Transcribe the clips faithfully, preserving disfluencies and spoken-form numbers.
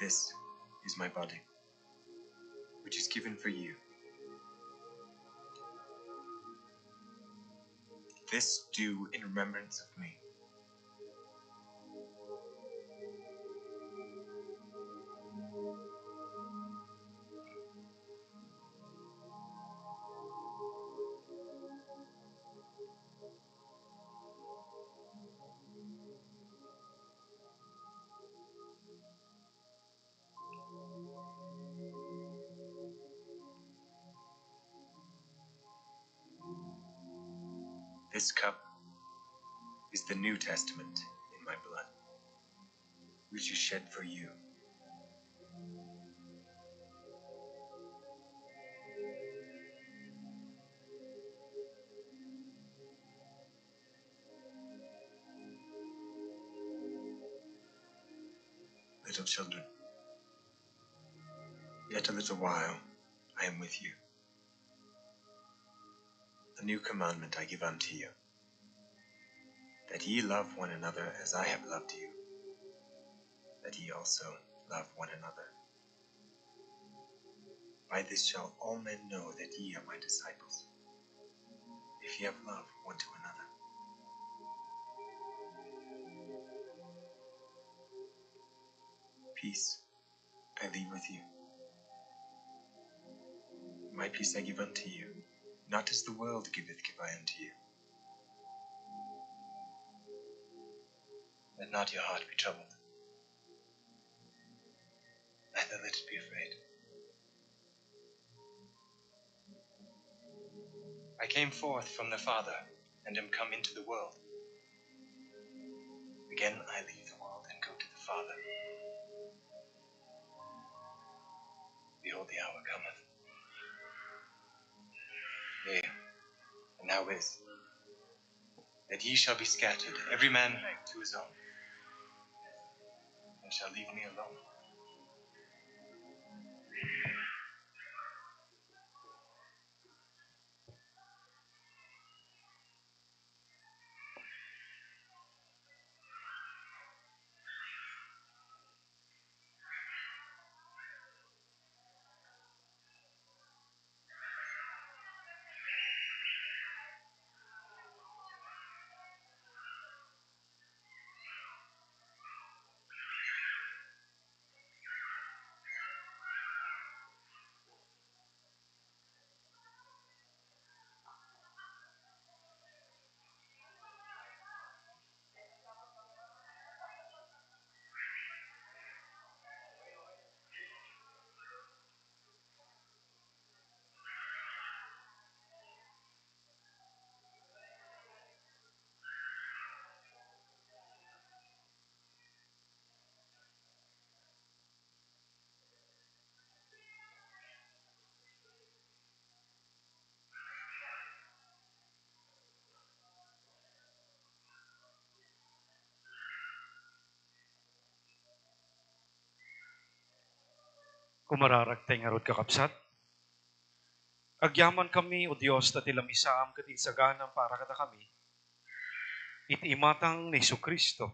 This is my body, which is given for you. This do in remembrance of me. This cup is the New Testament in my blood, which is shed for you. Little children, yet a little while I am with you. A new commandment I give unto you, that ye love one another as I have loved you, that ye also love one another. By this shall all men know that ye are my disciples, if ye have love one to another. Peace I leave with you. My peace I give unto you. Not as the world giveth, give I unto you. Let not your heart be troubled, neither let it be afraid. I came forth from the Father, and am come into the world. Again I leave the world and go to the Father. Behold, the hour cometh, yea, and now is, that ye shall be scattered, every man to his own, and shall leave me alone. Kumararagtay ngarud, kakabsat. Agyamankami, O Dios, ta ti lamisaam ket insaganam para kadakami. Iti imatang ni Jesu-Cristo,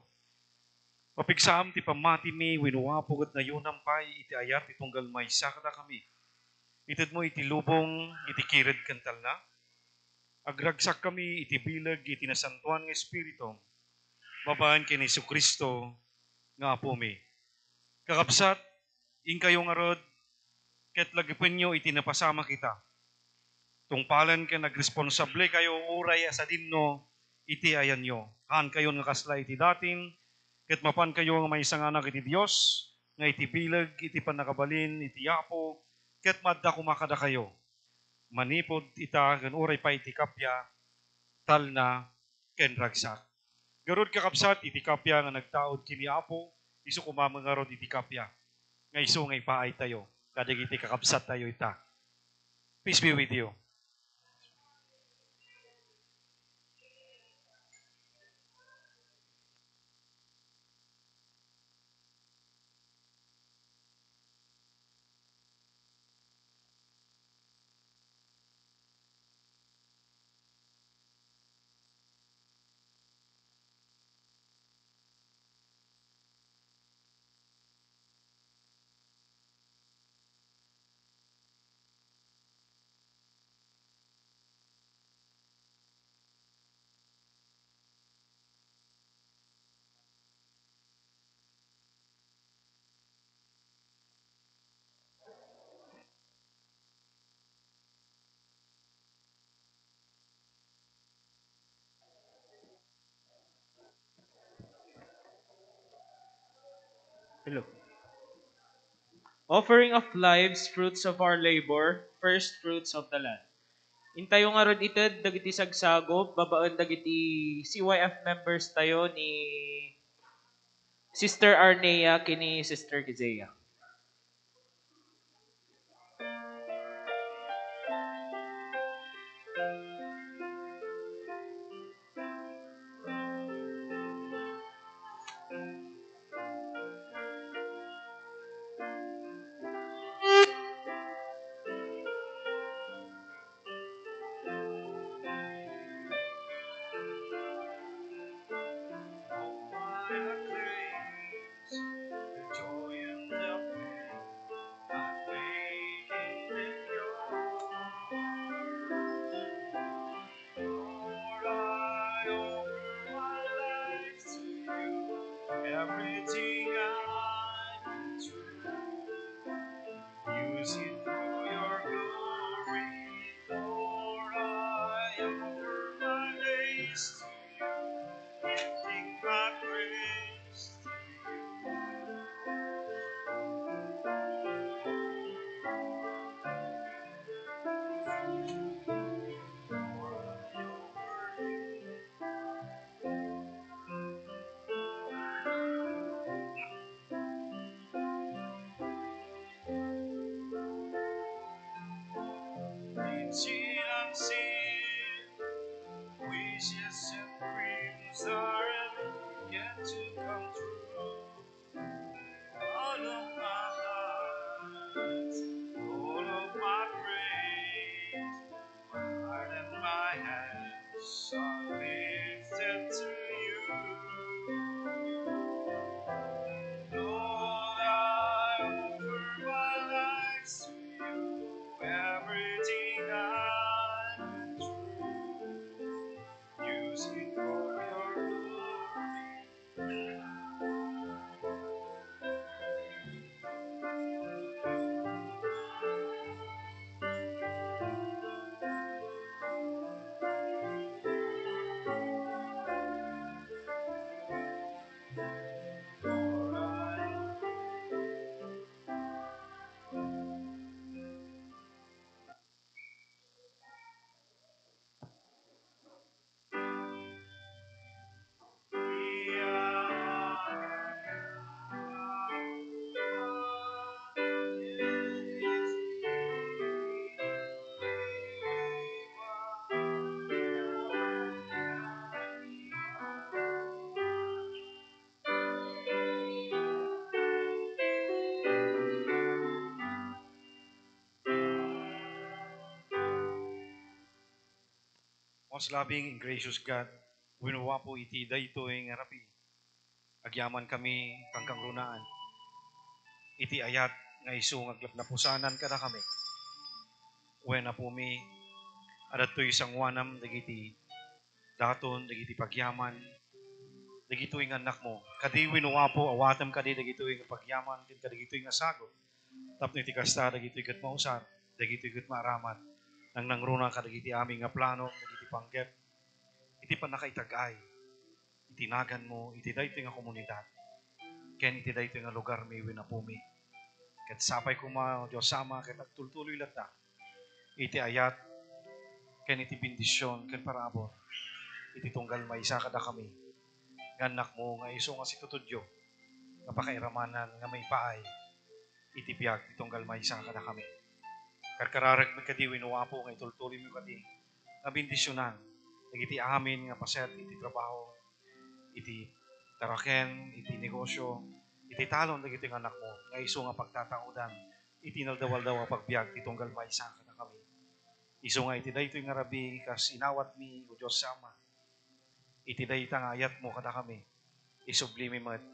mapigsaam ti pammatimi wenno, Apo, ket nayonam pay iti ayat ti tunggal maysa kadakami. Itedmo iti lubong iti kired ken talna. Agragsakkami iti bileg iti Nasantoan nga Espiritu, babaen ken Jesu-Cristo nga Apomi. Kakabsat, inkayo ngarud, ket lagipenyo iti napasamak ita. Tungpalen ken agresponsablekayo uray a sadinno iti ayanyo. Haankayon nga kasla iti datin, ket mapankayo nga maisanganak iti Dios, nga iti bileg iti pannakabalin iti Apo, ket maadda koma kadakayo manipud ita ken uray pay iti kappia, talna, ken ragsak. Garud, kakabsat, iti kappia nga nagtaud ken ni Apo, isu koma met ngarud iti kappia nga isu nga ipaaytayo kadagiti kakabsattayo ita. Peace be with you. Offering of lives, fruits of our labor, first fruits of the land. Intayo ngarud ited dagiti sagsagop babaen dagiti C Y F members tayo ni Sister Arnea kini Sister Kizea. Lord, I offer my life to you. Everything I've been through, use it for your glory. Lord, I offer my days to you, lifting my praise to you. Seen unseen, wishes and dreams aren't yet to come true. All of my heart, all of my praise, my heart and my hands are lifted to you. Lord, I offer my life to you, everything I've been through. Use it for your glory. Most loving and gracious God, wenno Apo, iti daytoy nga rabii, agyamankami pangkangrunaan iti ayat nga isu nga aglaplapusanan kadakami. Wen, Apomi, adda toy sanguanam dagiti daton, dagiti pagyaman, dagitoy nga annakmo. Kadi wenno Apo, awatem kadi dagitoy nga pagyaman ken kadagitoy nga sagut. Tapno iti kasta, dagitoy ket mausar, dagitoy ket maaramat, nangnangruna kadagiti amin nga plano, dagiti panggep, iti pannakaitag-ay iti naganmo iti daytoy nga komunidad ken iti daytoy nga lugarmi wen Apomi. Ket sapay koma, O Dios Ama, ket agtultuloy latta iti ayat ken iti bendision ken parabur iti tunggal maysa kadakami nga annakmo nga isu nga situtudyo nga pakairamanan nga maipaay iti biag ti tunggal maysa kadakami. Karkararag met kadi wenno Apo nga itultuloymo kadi nga bendisionan dagiti amin nga paset iti trabaho, iti taraken, iti negosio, iti talon dagiti nga annakmo nga isu nga pagtatangodan iti inaldaw-aldaw a pagbiag ti tunggal maysa kadakami. Isu nga iti daytoy nga rabii kas inawatmi, O Dios Ama, iti dayta nga ayatmo kadakami, isublimi met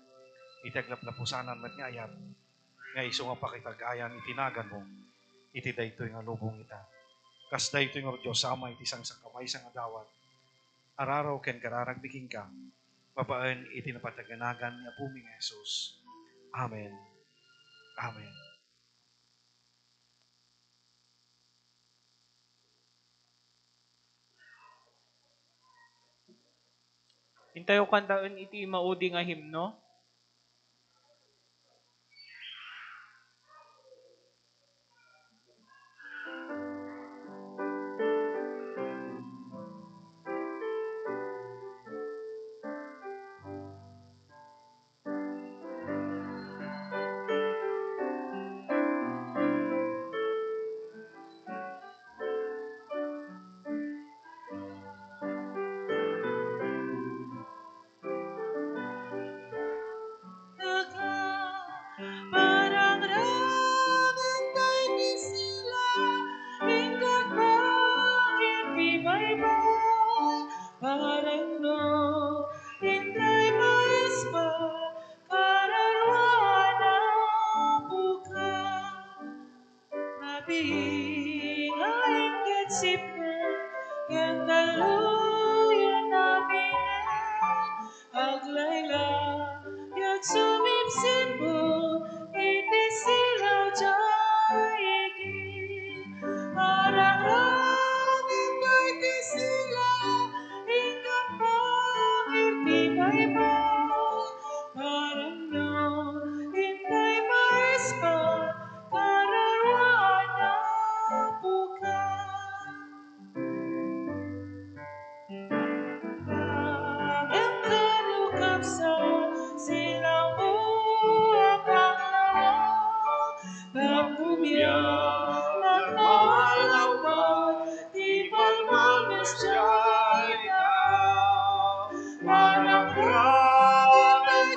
iti aglaplapusanan met nga ayat nga isu nga pakitag-ayan iti naganmo iti daytoy nga lubong ita. Kas daytoy nga, O Dios Ama, iti sangsankamaysa nga dawat, araraw ken kararagmi kenka, babaen iti napataganagan ni Apomi nga Jesus. Amen. Amen. Intayo kantaen iti maudi nga himno. Sipnget, ken talloyen a binek, aglaylayag sumipsippo, iti silaw diay igid. Arangrang, intoy ti silaw, inggana iti baybay. Parang no, intoy maespa, kararuaan a bukel. Ngem kano, kabsat, silaw a panglawag, tapno biag, nagmamalaw ka, ti palpalmes diay tao. Managrabay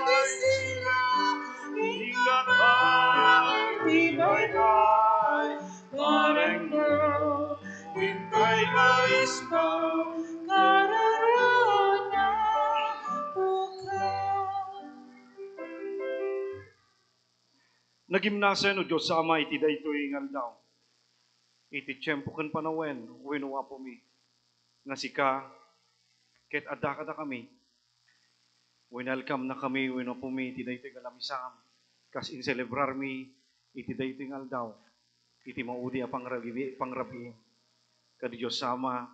ti silaw, inggana iti baybay. Parang no, intoy maespa, kararuaan a bukel. Nagimnasen, O Dios Ama, iti daytoy nga aldaw, iti tiempo ken panawen wenno Apomi, nga sika ket adda kadakami. Winelcome-nakami wenno Apomi iti daytoy nga lamisaan, kas inselebrarmi iti daytoy nga aldaw, iti maudi a pangrabi-, pangrabii. Kadi Dios Ama,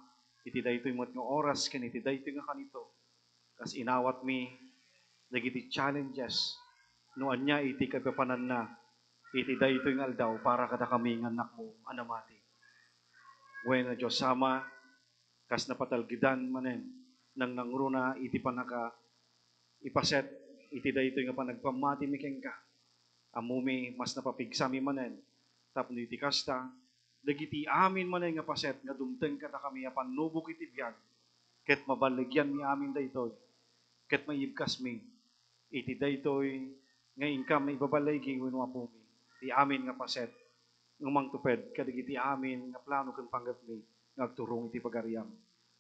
iti daytoy met nga oras ken iti daytoy nga kanito, kas inawatmi dagiti challenges, no ania iti kaipapananna iti daytoy nga aldaw para kadakami nga annakmo a namati. Wen, Dios Ama, kas napatalgedan manen, nangnangruna iti pannaka-, ipaset iti daytoy nga panagpammatimi kenka. Ammomi, mas napapigsami manen, tapno iti kasta, dagiti amin manen nga paset nga dumteng kadakami a pannubok iti biag, ket maballigianmi amin daytoy, ket maibkasmi iti daytoy nga inkam ibaballigi wenno Apomi, ti amin nga paset nga mangtuped kadagiti amin nga plano ken panggepmi nga agturong iti pagariam.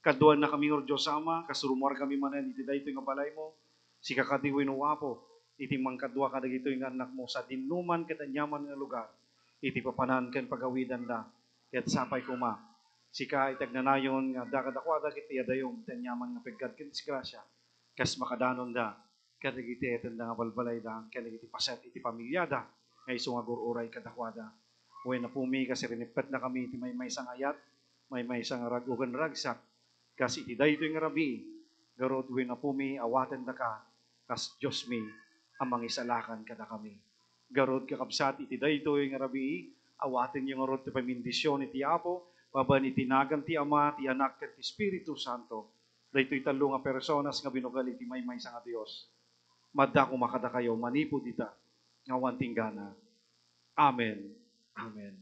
Kaduannakami, O Dios Ama, kas rummuarkami manen iti daytoy nga balaymo, sika kadi wenno Apo, iti mangkadua kadagitoy nga annakmo sadinoman ket aniaman nga lugar, iti papanan ken pagawidanda, ket sapay koma, sika iti agnanayon nga adda kadakuada ket iyadayom ti aniaman nga peggad ken disgrasia, kas makadanonda kadagiti etenda nga balbalayda, ken dagiti paset iti pamiliada nga isu nga agur-uray kadakuada. Wen, Apomi, kas rinipetnakami iti maymaysa nga ayat, maymaysa nga rag-o ken ragsak, kas iti daytoy nga rabii, garud, wen, Apomi, awatendaka kas Diosmi a mangisalakan kadakami. Garud, kakabsat, iti daytoy nga rabii, awatenyo ngarud ti pamindisyon iti Apo, babaen iti nagan ti Ama, ti Anak, ken ti Espiritu Santo. Daytoy tallo nga personas nga binukel iti maymaysa nga Dios, madda koma kadakayo manipud ita nga awan tinggana. Amen. Amen.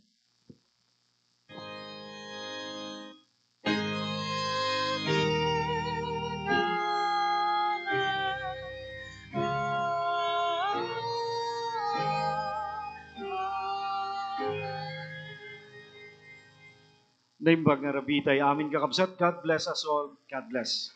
Naimbag nga rabii tay amin, kakabsat. God bless us all. God bless.